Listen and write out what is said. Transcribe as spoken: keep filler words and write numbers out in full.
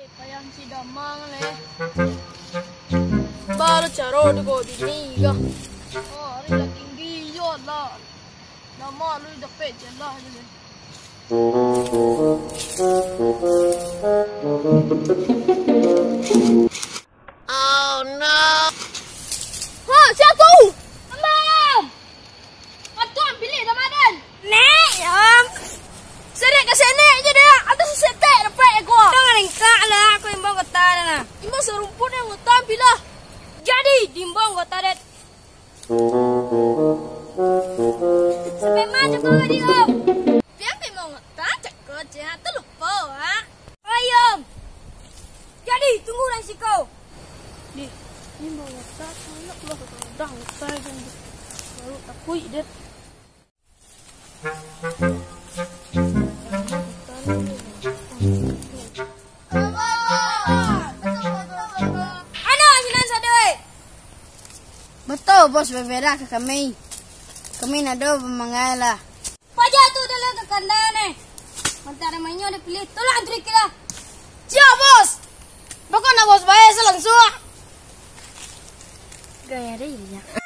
Payah si Damang leh. Baa caro tu ko bini ko. Oh, ari lah tinggi yo lah. Damang lu dapek jalan je leh. Oh no. Ha, sia tu? Damang! Atuang pilih Ramadan. Nek, Om. Senek ka senek je dah. Atau sesetek dapat aku. Jangan lengkak lah, aku imbau kota dah nah. Imbau serumpun yang kota ambil lah. Jadi, diimbau kota det. Sampai mana kau tadi, Om? Dia memang kota cakap je, terlupa, ha? Oi, Om. Jadi, tunggu lah siko. Dih, ni bawa tas, anak lah kadang-kadang utai kan. Baru takuik deh. Ano, sinan sadoi. Betul, Bos, babeda ka kami. Kami nado bamangai lah. Paja tu dah lah ka kandang eh. Mantap dah mainyo dah pilih. Tolong antri kira. Siap, Bos. Pokok nak Bos bayar langsung. Gaya dia.